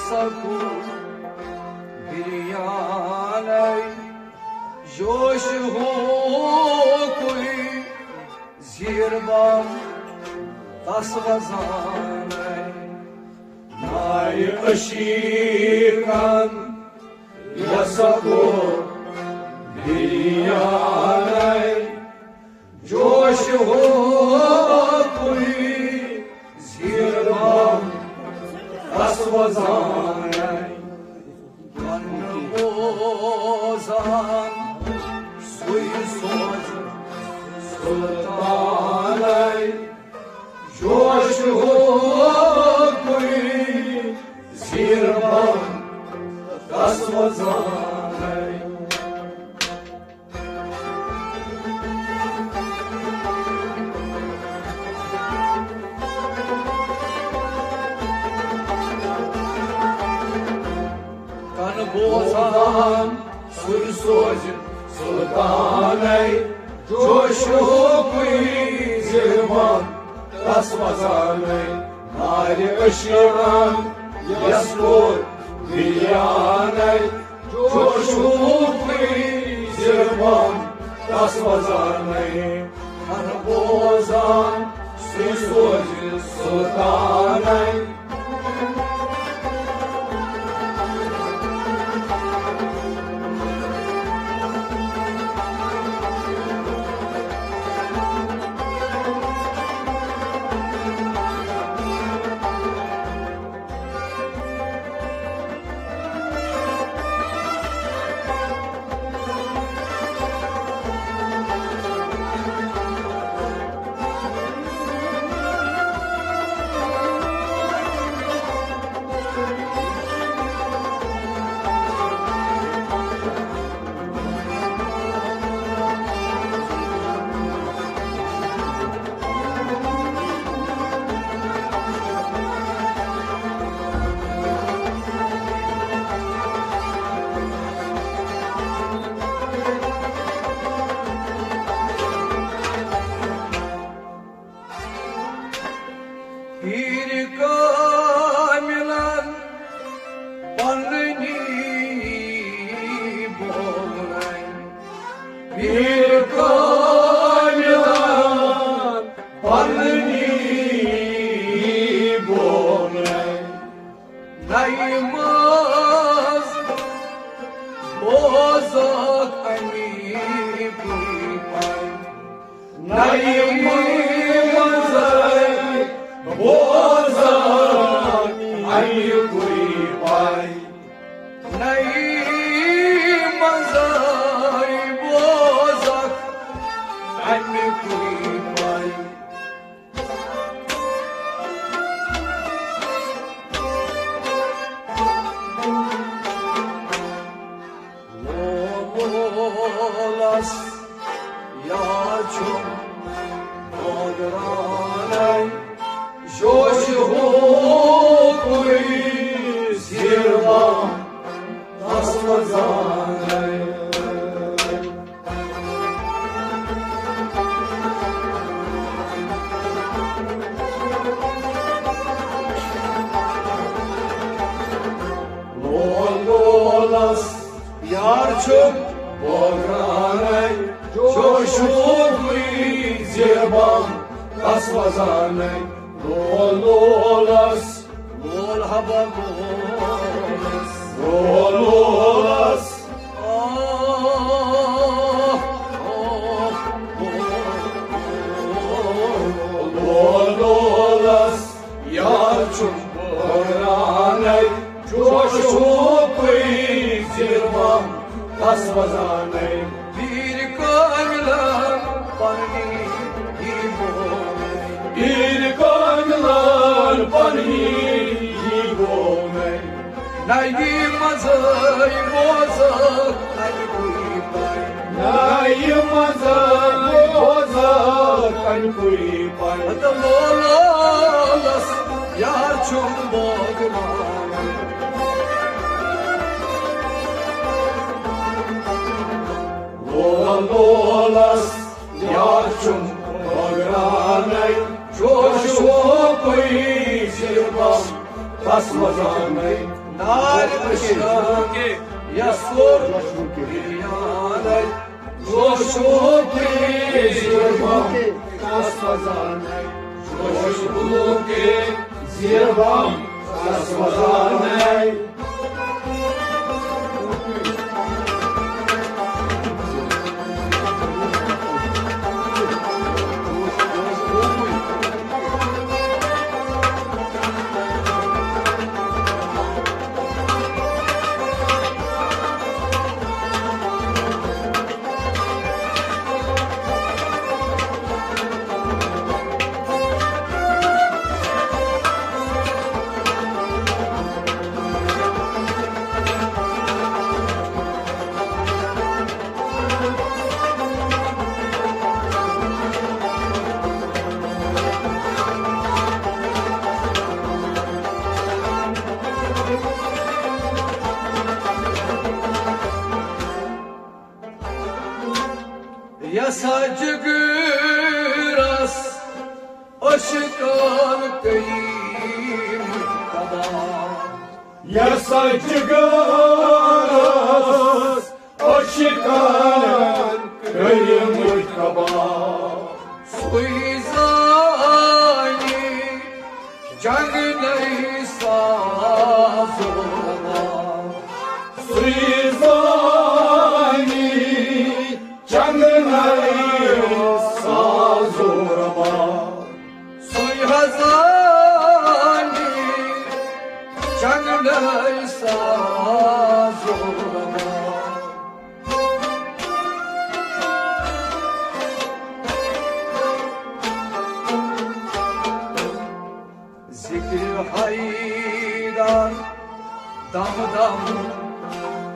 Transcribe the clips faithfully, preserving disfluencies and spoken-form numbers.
سکو بریانَے، جوش ہوکُے زیر بم تس وزانَے۔ نارِ عشیقن یسکو بریانَے، جوش ہوکُے زیر بم تس وزانَے۔ ون بوزان سُے سوز سلطانَے، جوش ہوکُے زیر بم تس وزانَے۔ کن بوزان سُے سوز سلطانَے، جوش ہوکُے زیر بم تس وزانَے۔ نارِ عشیقن یسکو بریانَے، جوش ہوکُے زیر بم تس وزانَے۔ کن بوزان سُے سوز سلطانَے۔ پیٖرِ کامِلن پننی بولنَے، پیٖرِ کامِلن پننی بولنَے۔ نَیہِ منٛز بوزَکھ اَمی پُے پَے۔ نَیہِ منٛزَے بوزَکھ اَمی پُے پَے۔ نَیہِ منٛزَے بوزَکھ اَمی پُے پَے۔ لولس یار چھُم بٲگرانے، جوش ہوکُے زیربان تس منٛز زانے۔ لول لولس یار چھُم بٲگرانے، جوش ہوکُے زیربان تس منٛز زانے۔ لول لولس، لول حبا لولس، لول لولس۔ آہ، آہ، آہ۔ لول لولس یار چھُم بٲگرانے، جوش ہوکُے زیربان تس منٛز زانے۔ پیٖرِ کامِلن پننی یی بولنے۔ پیٖرِ کامِلن پننی یی بولنے۔ نَیہِ منٛزَے بوزَکھ اَمہِ کُے پَے۔ نَیہِ منٛزَے بوزَکھ اَمہِ کُے پَے۔ تہٕ لولَس یار چھُم بٲگرانے۔ لول لولَس یار چھُم بٲگرانے، جوش ہوکُے زیربان تس منٛز زانے۔ دار عشقان یس کوٚر بریانَے، جوشو کے زیربم کس وزانَے، جوشو کے زیربم کس وزانَے۔ یسا جگرس عشقان کئی مجتبیٰ۔ یسا جگرس عشقان کئی مجتبیٰ۔ سُے زانی چنگنَے ساز و رباب۔ سُے زانی چنگنَے ساز و رباب۔ سُے حظ زانی چنگنَے ساز و رباب۔ ذکر حیدر دم دم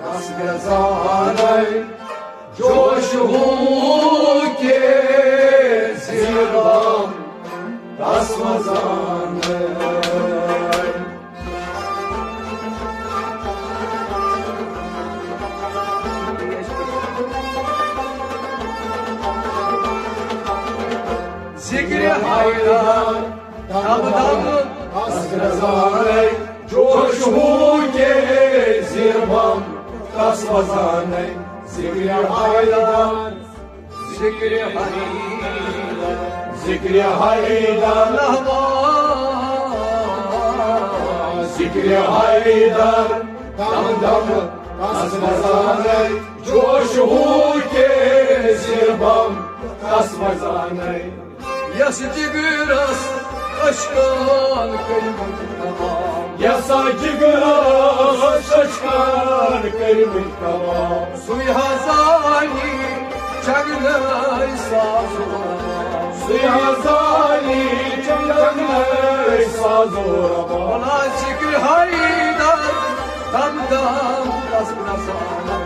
کس گزارے، جوش ہوں کے زیربم کس وزانَے۔ ذکر حیدر دم دم کس گزارے، جوش ہوں کے زیربم کس وزانَے۔ ذکر حیدر، ذکر حیدر، ذکر حیدر، ذکر حیدر دم دم کس وزانَے، جوش ہوں کے زیربم کس وزانَے۔ یس جگرس عشقان کٔرمٕتۍ تباہ۔ یسا جگرس عشقان کٔرمٕتۍ تباہ۔ سُے حظ زانی چنگنَے ساز و رباب۔ سُے حظ زانی چنگنَے ساز و رباب۔ ولا ذکر حیدر دم دم کس وزانَے۔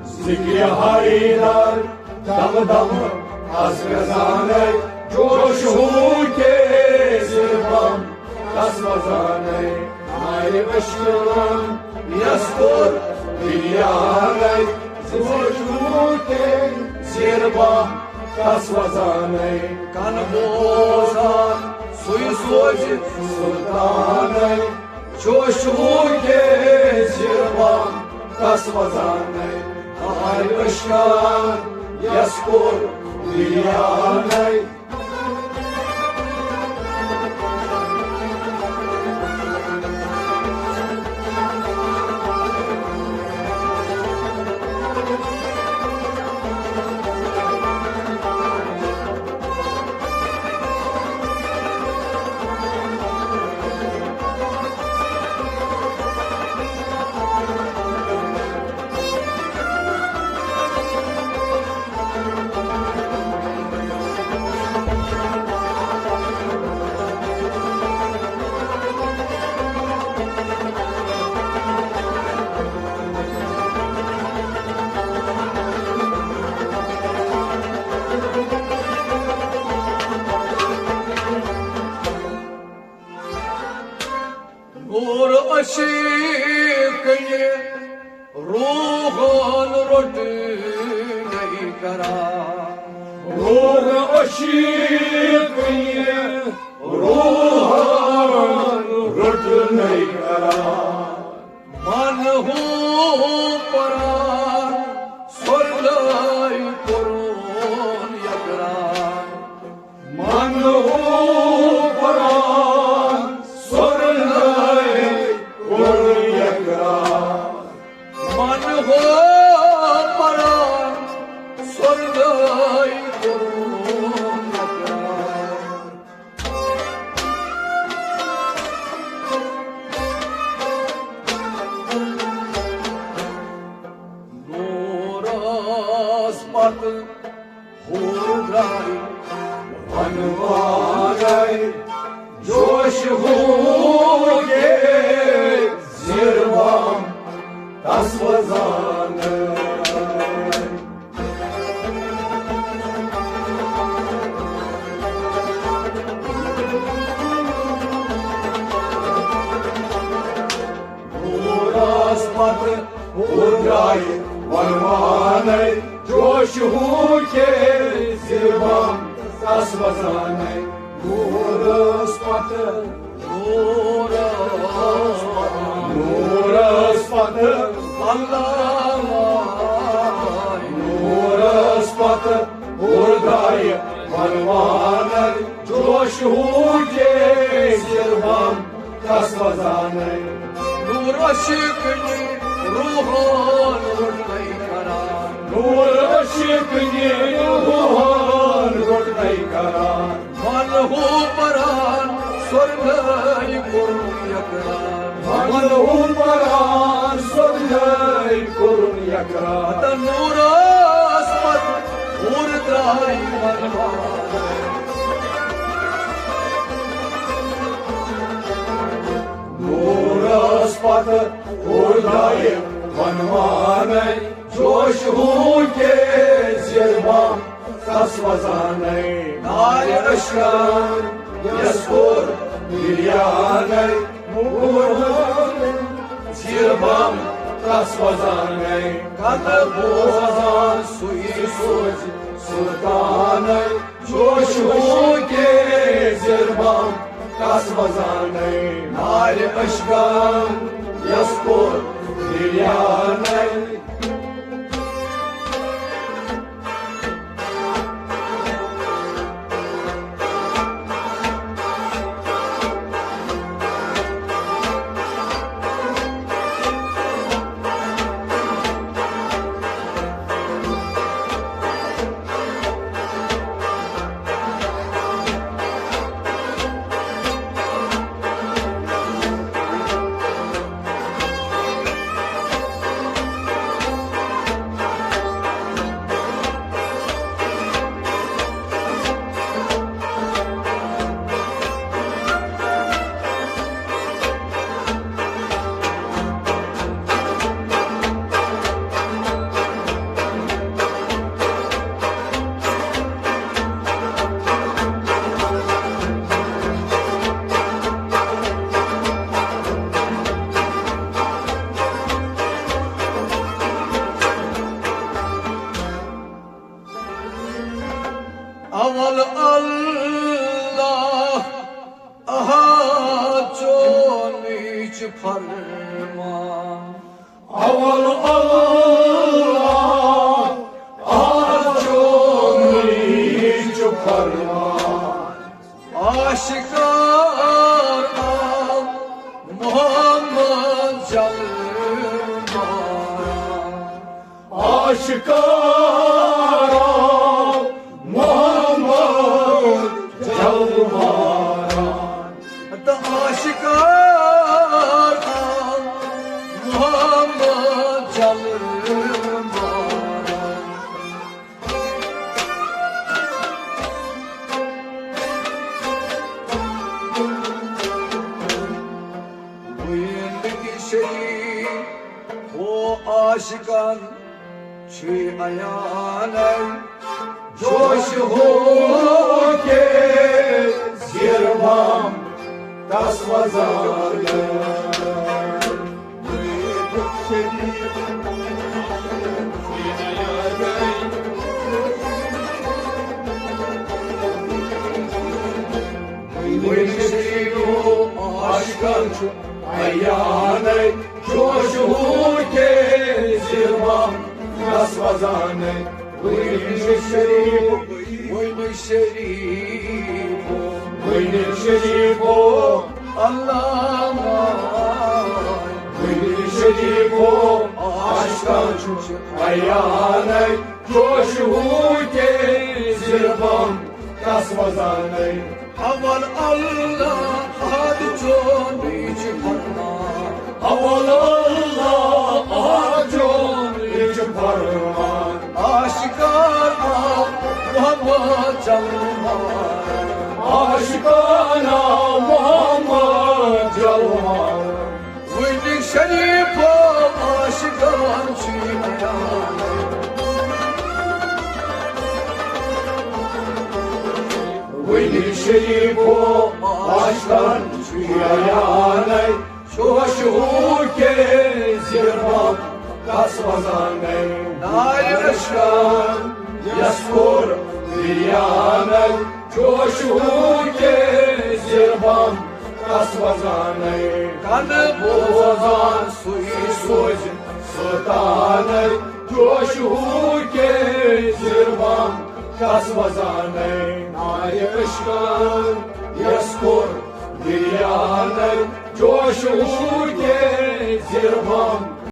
ذکر حیدر دم دم کس وزانَے، جوش ہوں کے زیربم کس وزانَے۔ نارِ عشقان یس کوٚر بریانَے، جوش ہوں کے زیربم کس وزانَے۔ کن بوزان سُے سوزِ سلطانَے، جوش ہوں کے زیربم کس وزانَے۔ نارِ عشقان یس کوٚر بریانَے۔ نور عشیق یہ روحن روٚٹ نہیں کران۔ نور عشیق یہ روحن رٹنَے کران۔ من ہو پران سورلے کرون یقران۔ من ہو پران سورلے کرون یقران۔ من ہو پران سورلے کرون یقران۔ نورس پتہٕ ہور درٛاے ونوارے، جوش ہو کے زیر بام تس وزانَے۔ نورس پتہٕ ہور درٛاے ونوارے، جوش ہو کے زیر بام تس وزانَے۔ نورس پتہٕ، نورس پتہٕ، نورس پتہٕ، اللہ، نورس پتہٕ ہور درٛاے ونوارے، جوش ہو کے زیر بام تس وزانَے۔ نور عشق نی روحن روٹنَے کران۔ نور عشق نی روحن روٹنَے کران۔ من ہو پران سورلے کرون یقران۔ من ہو پران سورلے کرون یقران۔ تہٕ نورس پتہٕ ہور درٛاے ونوارے۔ نورس پتہٕ ہور درٛاے ونوارے، جوش ہو کے زیر بام تس وزانَے۔ نارِ عشقن یس کوٚر بریانَے، نورس زیر بام تس وزانَے۔ کتھ بوزان سُے سوزِ سلطانَے، جوش ہو کے زیر بام تس وزانَے۔ نارِ عشقن یس کوٚر بریانَے۔ اول اللہ احد چونٕے چھُ فرمان۔ اول اللہ احد چونٕے چھُ فرمان۔ آشکار آو محمد جل ماران۔ آشکار آو محمد جل ماران۔ تہٕ آشکار آو محمد جل ماران۔ دوٚیِم نٔبی شریٖف ہو عاشقن چھُے عیانَے، جوش ہو کے زیر بام تس وزانَے۔ دوٚیِم عیانَے جوش ہو کے زیربم کس وزانَے۔ وٕنہِ شریٖف، وٕنہِ شریٖف، وٕنہِ شریٖف، اللہ، وٕنہِ شریٖف عاشقن چھُ عیانَے جوش ہو کے زیربم کس وزانَے۔ اول اللہ احد چون یہِ چھُ فرمان۔ اول اللہ احد چون یہِ چھُ فرمان۔ عاشقانہ محمد جلوہ۔ عاشقانہ محمد جلوہ۔ وٕنہِ شریٖفو عاشقان چھِ یہِ عیان۔ وٕنہِ شریٖفو عاشقان چھِ یہِ عیانَے جوش ہو کے زیربم کس وزانَے۔ نارِ عشقن یس کوٚر عیانَے جوش ہو کے زیربم کس وزانَے۔ کن بوزان سُے سوزِ سلطانَے جوش ہو کے زیربم کس وزانَے۔ نارِ عشقن یس کوٚر عیانَے جوش ہو کے زیربم